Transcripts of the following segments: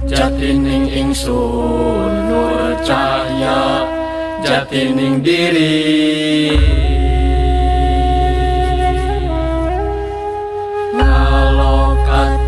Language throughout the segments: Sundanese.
Jatining ingsun nur cahya jatining diri. Ngalokat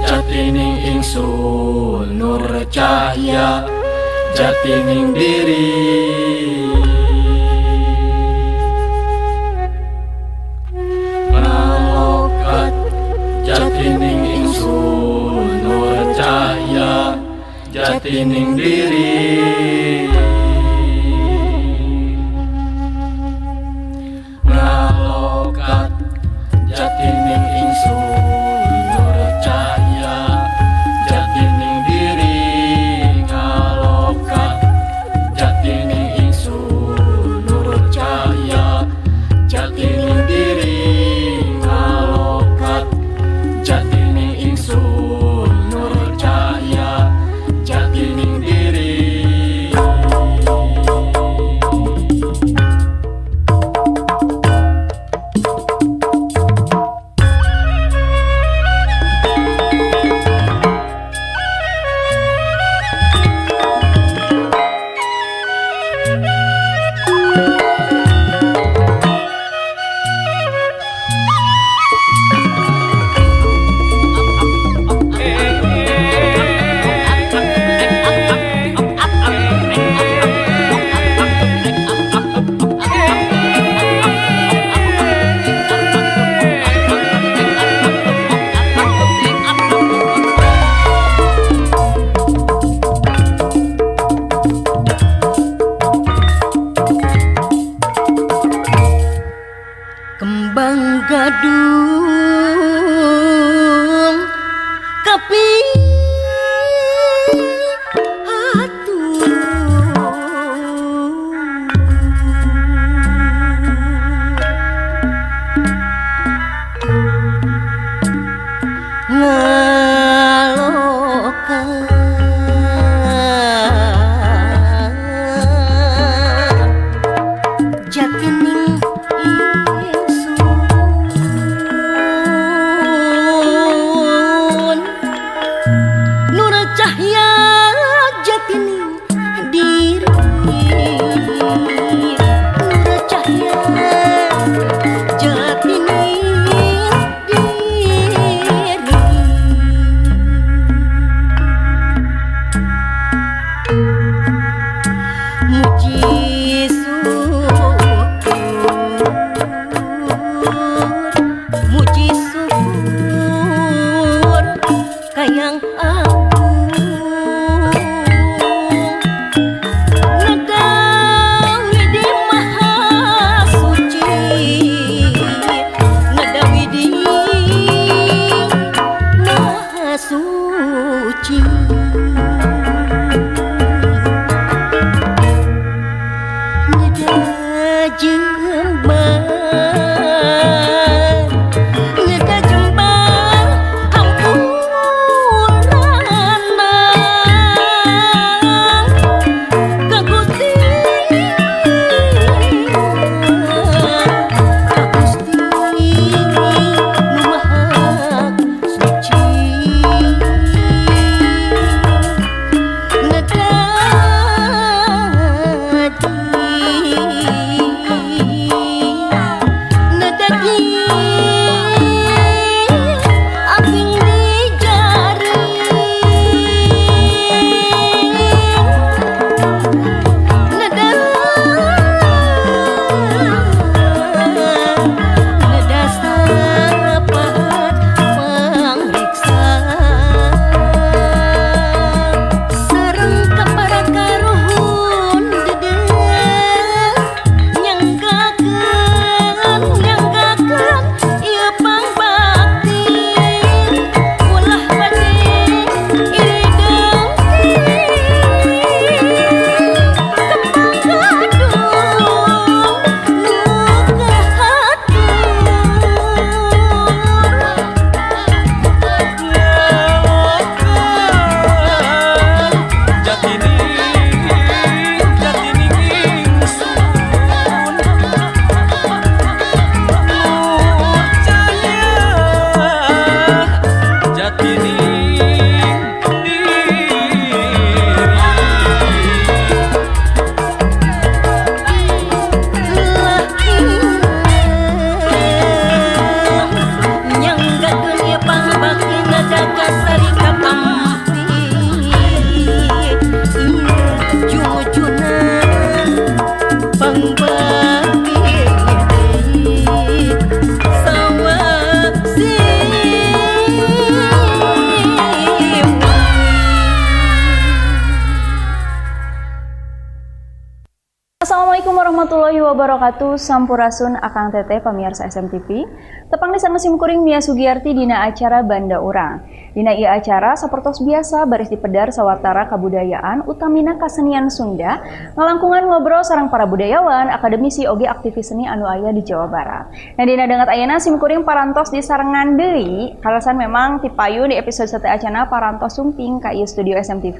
jatining ingsun nur cahya jatining diri. Ngalokat jatining ingsun nur cahya jatining diri. Ngalokat jatining ingsun nur cahya jatining diri. Ngalokat jatining ingsun nur cahya jatining diri. Ngalokat jatining ingsun nur cahya jatining diri. Kembang gadung kapi atur ngalokat jatining cahya jatining diri. Nur cahya jatining diri. Muji syukur, muji syukur kayang aku. Assalamualaikum warahmatullahi wabarakatuh. Sampurasun Akang Teteh pamirsa SMTV. Tepang di sareng simkuring Mia Sugiarti dina acara Banda Urang. Dina ieu acara sapertos biasa baris dipedar sawatara kabudayaan utamina kasenian Sunda, ngalangkungan ngobrol sareng para budayawan, akademisi oge aktivis seni anu aya di Jawa Barat. Nah, dina danget ayeuna simkuring parantos disarengan deui, kalasan memang tipayun di episode sateuacanna parantos sumping ka ieu studio SMTV.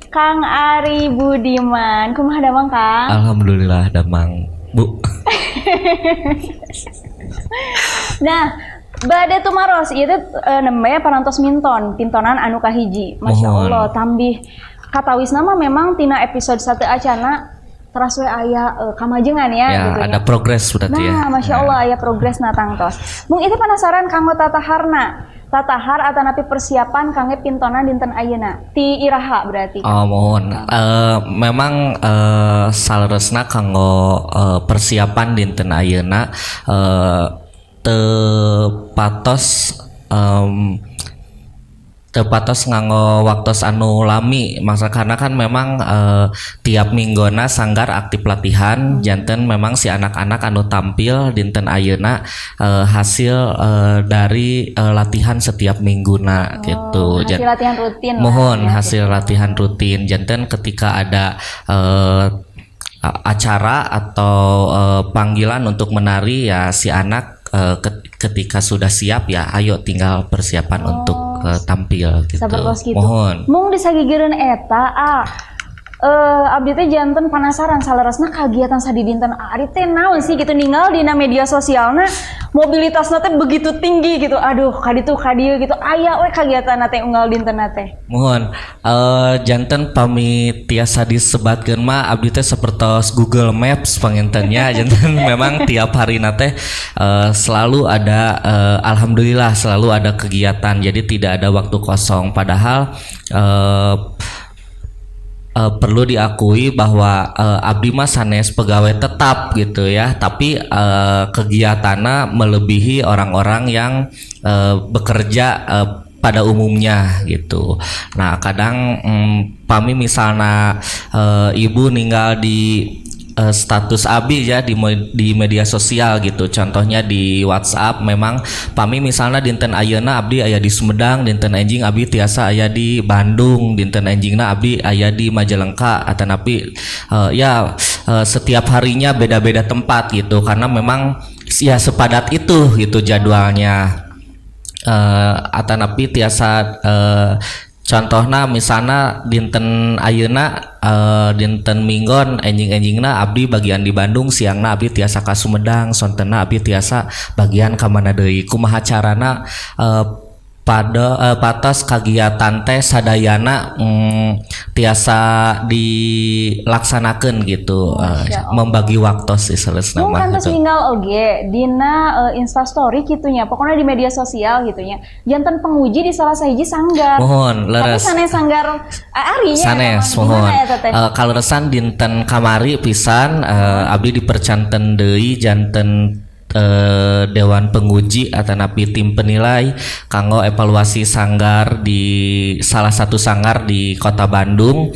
Kang Ari Budiman, kumaha damang, Kang? Alhamdulillah damang, Bu. Nah, bade tumaros ieu teh nembe parantos minton, pintonan anu kahiji. Masya Mohon. Allah, tambih katawisna mah memang tina episode sateuacanna teras we aya kamajengan ya, Ya, gitu ada nya. progres berarti ya. Nah, Masya Allah aya progres na tangtos. Mung itu penasaran kanggo tataharna. Tatahar atanapi persiapan kangge pintonan dinten ayeuna. Ti iraha berarti? Oh, mohon. Memang saleresna kanggo persiapan dinten ayeuna teu patos nganggo waktos anu lami masa, karena kan memang tiap minggona sanggar aktif latihan. Janten memang si anak-anak anu tampil dinten ayeuna hasil dari latihan setiap mingguna gitu. Hasil latihan rutin lah Mohon, ya, hasil latihan rutin. Janten ketika ada acara atau panggilan untuk menari, ya si anak ketika sudah siap, ya ayo tinggal persiapan untuk tampil gitu. Sapertos gitu. Mohon. Mung disagigireun eta, abdi teh janten penasaran saleresna kagiatan sadidinten Ari teh naon sih gitu, ninggal dina media sosialna mobilitasna teh begitu tinggi gitu. Aduh, kaditu kadieu gitu. Aya we kagiatan teh unggal dinten teh. Mohon, janten pami tiasa disebatkeun mah abdi teh sapertos Google Maps panginten nya. Janten memang tiap hari teh selalu ada, alhamdulillah selalu ada kegiatan, jadi tidak ada waktu kosong. Padahal perlu diakui bahwa abdi mah sanes pegawai tetap gitu ya, tapi kegiatannya melebihi orang-orang yang bekerja pada umumnya gitu. Nah, kadang pami misalnya ibu ninggal di status abi ya di media sosial gitu, contohnya di WhatsApp, memang pami misalnya dinten ayeuna abdi aya di Sumedang, dinten enjing abdi tiasa aya di Bandung, dinten enjingna abdi aya di Majalengka, atanapi ya setiap harinya beda-beda tempat gitu, karena memang ya sepadat itu gitu jadwalnya. Atanapi tiasa contohna misalnya dinten ayeuna, dinten minggon, enjing-enjingna abdi bagian di Bandung, siangna abdi tiasa ka Sumedang, sontena abdi tiasa bagian ka mana deui. Kumaha carana pada patos kagiatan teh sadayana tiasa dilaksanakeun gitu, Masya Allah. Membagi waktu sih saleresna Mung mah kantos gitu. ninggal oge dina Insta story gitunya, pokoknya di media sosial gitunya. Janten penguji di salah sahiji sanggar. Mohon, Tapi leres. sanes sanggar Ari nya Sanes, eta mah. mohon. Gimana eta teh? Kaleresan dinten kamari pisan abdi dipercanten deui janten dewan penguji atanapi tim penilai kanggo evaluasi sanggar di salah satu sanggar di Kota Bandung,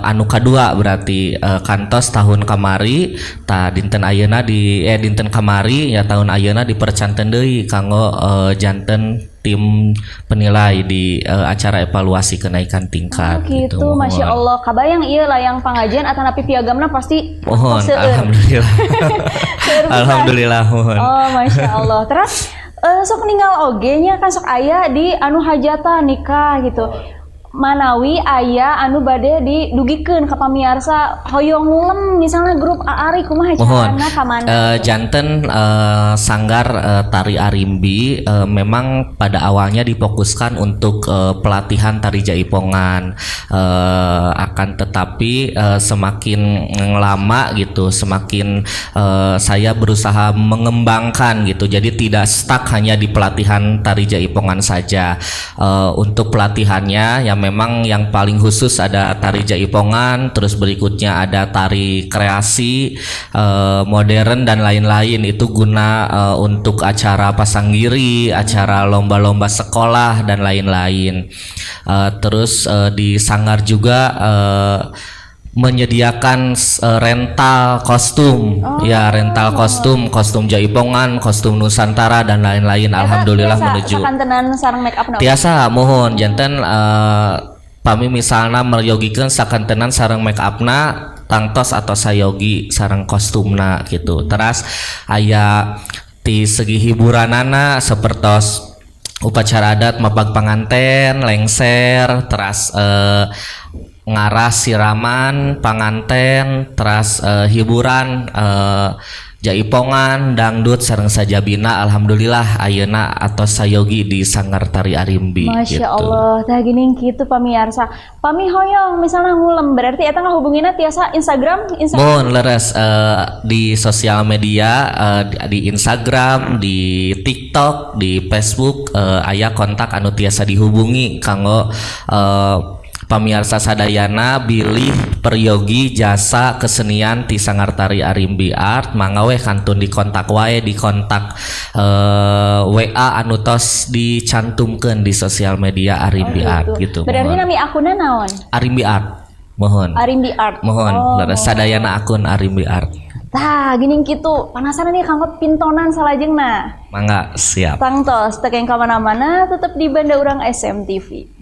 anu kadua berarti, kantos tahun kamari. Ta dinten ayeuna di dinten kamari ya tahun ayeuna dipercanten deui kanggo janten tim penilai di acara evaluasi kenaikan tingkat. Oh, gitu, Masya Mohon. Allah. Kabayang iya layang pangajian atanapi piagamna pasti Mohon, seueur. alhamdulillah. Seueur pisan. Alhamdulillah, mohon. Oh, Masya Allah. Terus sok ninggal oge nya kan sok aya di anu hajatan nikah gitu. Manawi aya anu bade didugikeun ka pamiarsa hoyong ngulem misalnya grup Ari, kumaha Mohon. carana ka mana? Janten sanggar tari Arimbi memang pada awalnya difokuskan untuk pelatihan tari jaipongan. Akan tetapi semakin lama gitu, semakin saya berusaha mengembangkan gitu. Jadi tidak stuck hanya di pelatihan tari jaipongan saja. Untuk pelatihannya ya memang yang paling khusus ada tari jaipongan, terus berikutnya ada tari kreasi, modern dan lain-lain, itu guna untuk acara pasanggiri, acara lomba-lomba sekolah dan lain-lain. Terus di sanggar juga Menyediakan rental kostum ya, rental kostum, kostum jaipongan, kostum nusantara, dan lain-lain. Alhamdulillah Tiasa menuju sakantenan sareng make up na? Tiasa, muhun. Janten pami misalna meryogikeun sakantenan sareng make upna, tangtos atau sayogi sareng kostumna gitu. Teras aya ti segi hiburanana sepertos upacara adat, mapag panganten, lengser, teras ngaras siraman panganten, teras hiburan jaipongan, dangdut sareng sajabina. Alhamdulillah ayeuna atos sayogi di Sanggar Tari Arimbi. Masya gitu. Allah, tah gini gitu pamiarsa. Pami hoyong misalnya ngulem, berarti eta ngahubungina tiasa Instagram, Instagram. Muhun, leres, di sosial media, di Instagram, di TikTok, di Facebook aya kontak anu tiasa dihubungi kanggo pamiarsa sadayana bilih peryogi jasa kesenian ti Sanggar Tari Arimbi Art. Mangga weh kantun di kontak wae, di kontak WA anu tos dicantumkeun di sosial media Arimbi Art gitu. Berarti Muhun. nami akunna naon? Arimbi Art, muhun. Arimbi Art. Muhun, Oh. leres, sadayana akun Arimbi Art. Tah, gini gitu. Penasaran nih kanggo pintonan salajengna. Mangga, siap. Tangtos, teu kenging kamana-mana, tetep di Banda Urang SMTV.